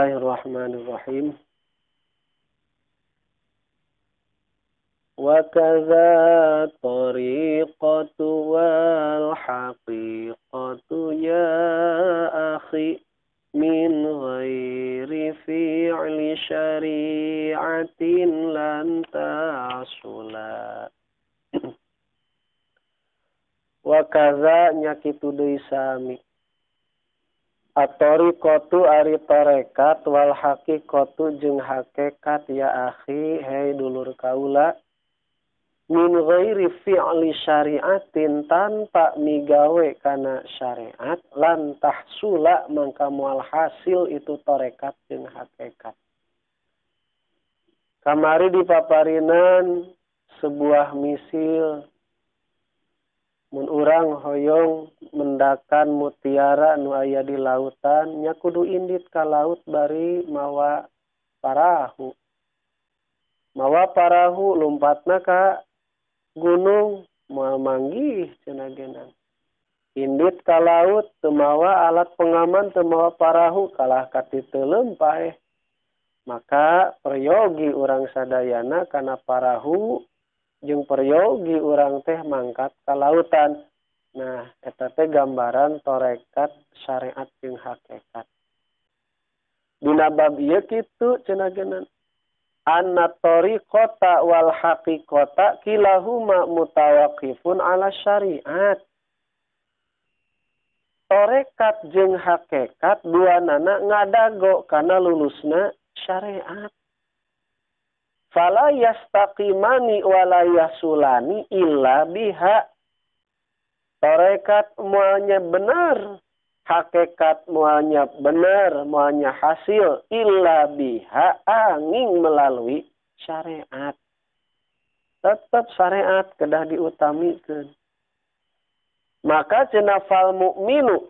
Bismillahirrahmanirrahim. Wa kadza tariqatu wal haqiqatu ya akhi min ghairi fi'li syari'atin lan tasula. Wa kadza nya kitu deui sami. At-tariqatu ari tarekat wal haqiqatu jeung hakikat ya akhi hei dulur kaula min ghairi fi'li syari'atin tanpa migawe kana syariat lan tahsula mangka moal hasil itu tarekat jeung hakikat. Kamari dipaparinan sebuah misil mun urang hoyong mendakan mutiara nu aya di lautan nya kudu indit ka laut bari mawa parahu. Mawa parahu lumpatna ka gunung moal manggih cenah geunang. Indit ka laut teu mawa alat pengaman teu mawa parahu kalah ka titeuleum paeh. Maka peryogi urang sadayana kana parahu jeung peryogi urang teh mangkat ka lautan. Nah, eta teh gambaran tarekat syariat jeung hakikat. Dina bab ieu kitu cenah geunan. Anna tariqata wal haqiqata kilahuma mutawaqifun ala syariat. Tarekat jeung hakikat duanana ngadago kana lulusna syariat. Fala yastaqimani wala yasulani illa biha. Tarekat mualnya benar, hakikat mualnya benar, mualnya hasil illa biha angin melalui syariat. Tetap syariat kedah diutamikeun. Maka cenah fal mukminu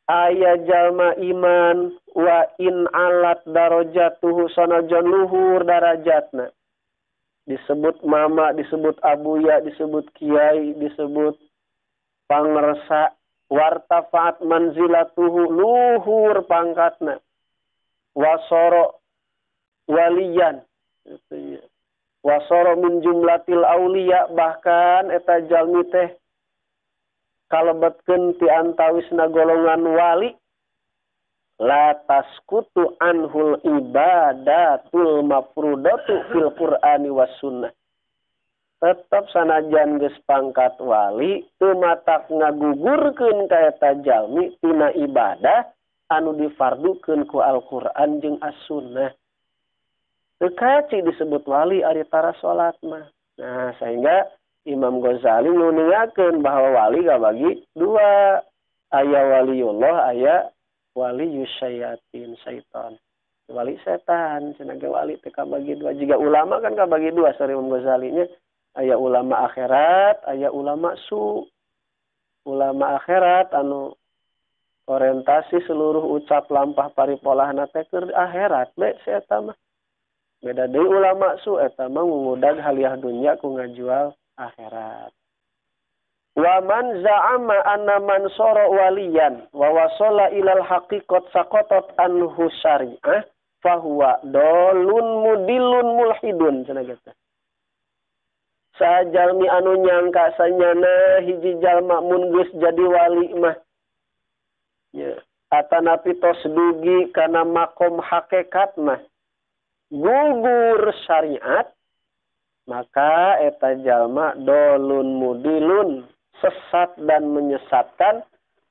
aya jalma iman wa in alat darajatuhu sanajan luhur darajatna. Disebut mama, disebut abuya, disebut kiai, disebut pangersa, wartafaat manzilatuhu luhur pangkatna. Wasoro waliyan. Wasoro min jumlatil auliya bahkan eta jalmi teh kalebetkeun ti antawisna golongan wali la taskutu anhul ibadatul mafrudatu fil Qur'ani was sunnah. Tetep sanajan geus pangkat wali teu matak ngagugurkeun ka eta jalmi tina ibadah anu difardukeun ku Al-Qur'an jeung As-Sunnah. Teu kaci disebut wali ari tara salat mah. Nah, sehingga Imam Ghazali nguningakeun bahwa wali kabagi dua, aya waliullah, aya wali syayatin syaitan. Wali setan, cenah ge wali teh kabagi dua. Jika ulama kan kabagi dua sari Imam Ghazali nya, aya ulama akhirat, aya ulama su. Ulama akhirat anu orientasi seluruh ucap lampah paripolahna teh keur akhirat we si eta mah. Beda deui ulama su eta mah ngudag haliah dunya ku ngajual akhirat. Wa man za'ama anna man sara waliyan wa wasala ilal haqiqat saqatat anhu syari'ah fahuwa dolun mudillun mulhidun cenah kitu. Sajalmi anu nyangka sanyana hiji jalma mun geus jadi wali mah nya atanapi tos dugi kana makom hakikat mah gugur syariat maka eta jalma dolun mudilun sesat dan menyesatkan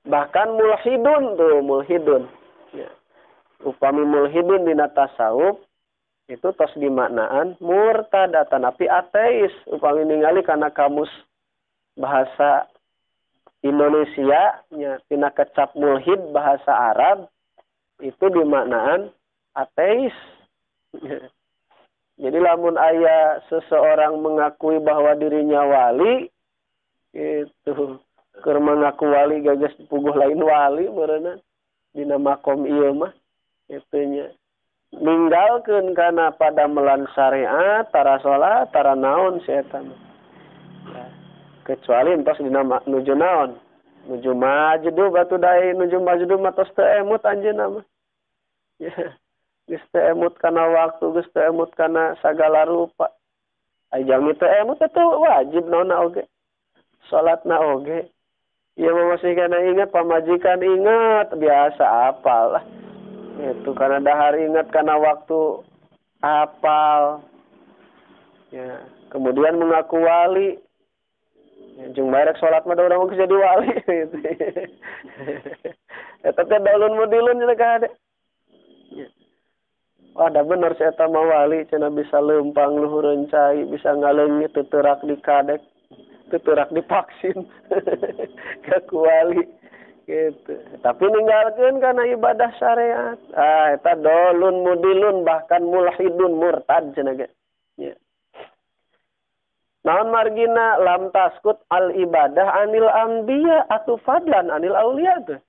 bahkan mulhidun tuh mulhidun ya. Upami mulhidun dina tasawuf itu tos dimaknaan murtad atanapi ateis upami ningali kana kamus bahasa Indonesia nya tina kecap mulhid bahasa Arab itu dimaknaan ateis. Jadi lamun aya seseorang mengakui bahwa dirinya wali itu keur mengaku wali gagas puguh lain wali meureunna dina makom ieu mah kitu nya ninggalkeun kana padamelan syariat tara salat tara naon si eta mah. Ya, kecuali entos dina nuju naon nuju majdub atuh dae nuju majdub mah tos teu emut anjeunna mah. Ya, geus teu emut kana waktu, geus teu emut kana sagala rupa. Ai jalmi teu emut teh wajib naonna oge. Salatna oge. Ieu mah masih kana ingat pamajikan ingat biasa apal lah. Itu karena dahar ingat kana waktu apal. Ya, kemudian mengaku wali. Ya, jeung bae rek salat mah da urang geus jadi wali gitu. Eta teh daulun mudilun cenah ka hade. Ya. Wah, da bener si eta mah wali cenah bisa leumpang luhureun cai, bisa ngaleungit teu teurak dikadek, teu teurak divaksin. Ngaku wali gitu. Tapi ninggalkeun kana ibadah syariat. Ah, eta dolun mudilun bahkan mulhidun murtad cenah ge. Ya. Naon margina lam taskut al ibadah anil anbiya atau fadlan anil aulia tuh.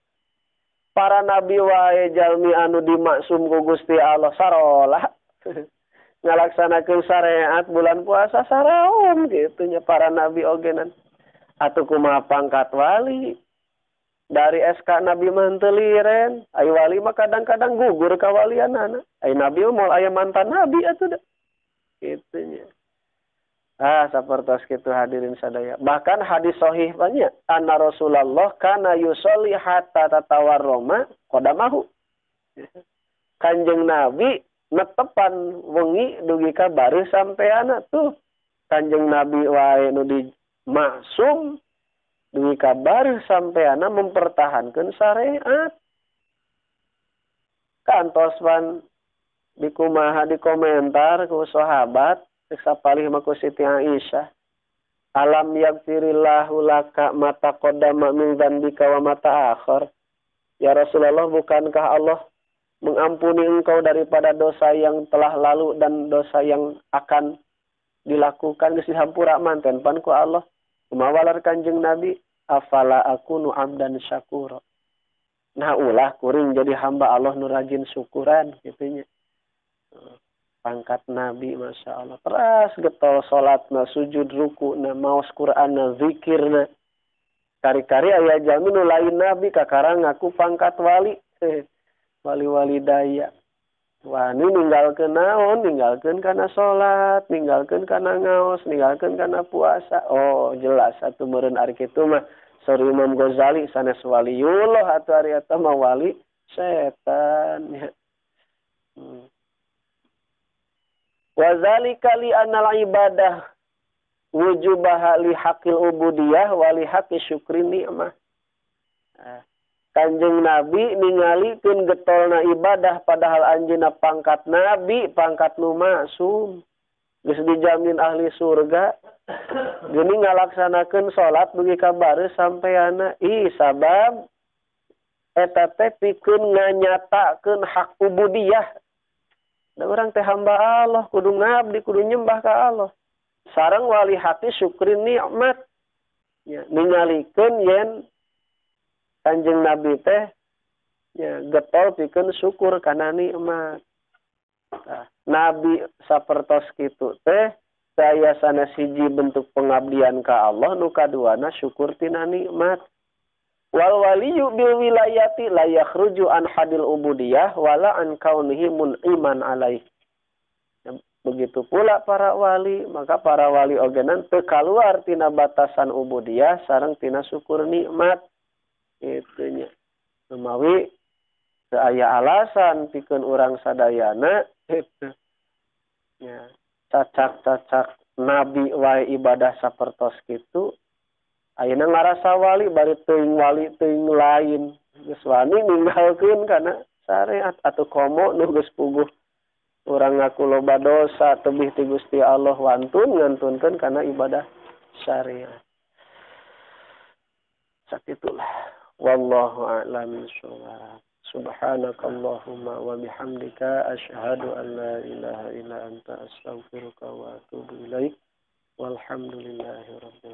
Para nabi wae jalmi anu dimaksum ku Gusti Allah sarolah. Ngalaksanakeun syariat bulan puasa saraom kitu nya para nabi ogenan. Atuh kumaha pangkat wali? Dari SK nabi mah henteu liren, ai wali mah kadang-kadang gugur kawalianana. Ai nabi mah moal aya mantan nabi atuh da. Kitu nya. Ah, sapertos kitu hadirin sadaya. Bahkan hadis sahih banyak. Anna Rasulullah kana yusolli hatta tatawarrama qadamahu. Kanjeng Nabi netepan wengi dugi ka baris sampeana tuh. Kanjeng Nabi wae nu dimaksum dugi ka baris sampeana mempertahankan syariat. Kantos pan dikumaha dikomentar ku sahabat sapalih mah ku Siti Aisyah. Alam yaghfirillahu laka ma taqaddama min dzambika wa ma ta'akhir. Ya Rasulullah, bukankah Allah mengampuni engkau daripada dosa yang telah lalu dan dosa yang akan dilakukan? Geus dihampura manten pan ku Allah. Kumaha walar Kanjeng Nabi? Afala akunu abdan syakura. Nah ulah kuring jadi hamba Allah nu rajin syukuran kitu nya. Pangkat Nabi Masya Allah. Teras getol salatna, sujud rukuna, maos Qur'anna, zikirna. Kari-kari aya jalmi nu lain Nabi kakarang ngaku pangkat wali. Wali-wali daya. Wani ninggalkeun naon? Ninggalkeun kana salat, ninggalkeun kana ngaos, ninggalkeun kana puasa. Oh, jelas atuh meureun ari kitu mah. Saur Imam Ghazali sanes waliullah atuh ari eta mah wali setan ya. Wa zalika li annal ibadah wujubaha li haqqil ubudiyah wa li haqqi syukri ni'mah. Kanjeng Nabi ningalikeun getolna ibadah padahal anjeunna pangkat nabi, pangkat nu maksum. Geus dijamin ahli surga. Geuning ngalaksanakeun salat dugi ka bareus sampeana. Ih, sabab eta teh pikeun nganyatakeun hak ubudiyah. Da urang teh hamba Allah, kudu ngabdi, kudu nyembah ka Allah. Sareng wali hati syukri nikmat. Ya, ningalikeun yen Kanjeng Nabi teh ya getol pikeun syukur kana nikmat. Nah, Nabi sapertos kitu teh saya sanes hiji bentuk pengabdian ka Allah, nu kaduana syukur tina nikmat. Wal waliyu bil wilayati la yakhruju an hadil ubudiyah wala an kaunihi mun'iman alaih. Begitu pula para wali, maka para wali ogenan teu kaluar tina batasan ubudiyah sareng tina syukur nikmat. Itunya. Lumawi teu aya alasan pikeun urang sadayana gitu. Ya, cacak-cacak nabi wae ibadah sapertos kitu. Ayeuna ngarasa wali bari teuing wali teuing lain. Geus wani ninggalkeun kana syariat atuh komo nu geus puguh. Urang ngaku loba dosa tebih ti Gusti Allah wantun ngantunkeun kana ibadah syariat. Sakitulah. Wallahu a'lam bishawab. Subhanakallahumma wa bihamdika asyhadu an la ilaha illa anta astaghfiruka wa atubu ilaik. Walhamdulillahi rabbil